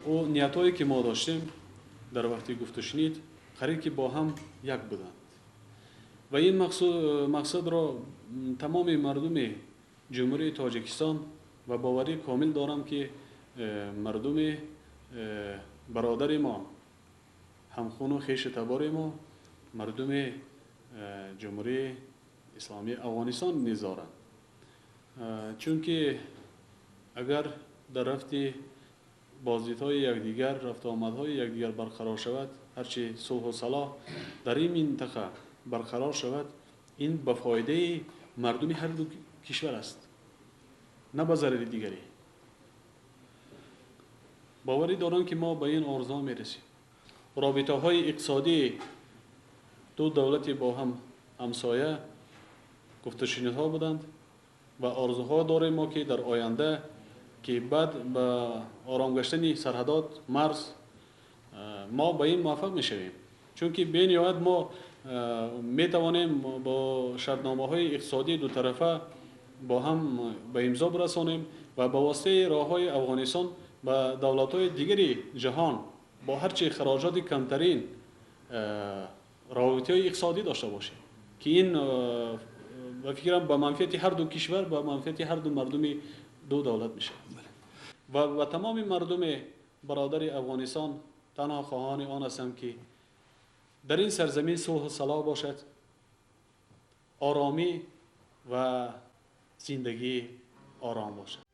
Ӯ ниятҳое, ки мо доштем дар вақти гуфтушунид, қариб ки бо ҳам як буданд ва ин мақсадро тамоми мардуми Ҷумҳурии Тоҷикистон ва боварӣ комил дорам, ки мардуми бародари мо, ҳамхуну хешу табори мо, мардуми Ҷумҳурии Исломии Афғонистон низ доранд. Чунки агар дар рафти боздидҳои якдигар, рафту омадҳои якдигар барқарор шавад, ҳарчи сулҳу салоҳ дар ин минтақа барқарор шавад, ин ба фоидаи мардуми ҳар ду кишвар аст, на ба зарари дигаре. Боварӣ дорам, ки мо ба ин орзуҳо мерасем. Робитаҳои иқтисодии ду давлати бо ҳам ҳамсоя гуфтушунидҳо буданд ва орзуҳо дорем мо, ки дар оянда, ки баъд ба ором гаштани сарҳадот, марз, мо ба ин муваффақ мешавем, чунки бениҳоят мо метавонем бо шартномаҳои иқтисодии дутарафа бо ҳам ба имзо бирасонем ва ба воситаи роҳҳои Афғонистон ба давлатҳои дигари ҷаҳон бо ҳарчи хароҷоти камтарин робитаҳои иқтисодӣ дошта бошем, ки ин, ба фикрам, ба манфиати ҳар ду кишвар, ба манфиати ҳар ду мардуми ду давлат мешавад. Ва ба тамоми мардуми бародари Афғонистон танҳо хоҳони он ҳастам, ки дар ин сарзамин сулҳу салоҳ бошад, оромӣ ва зиндагии ором бошад.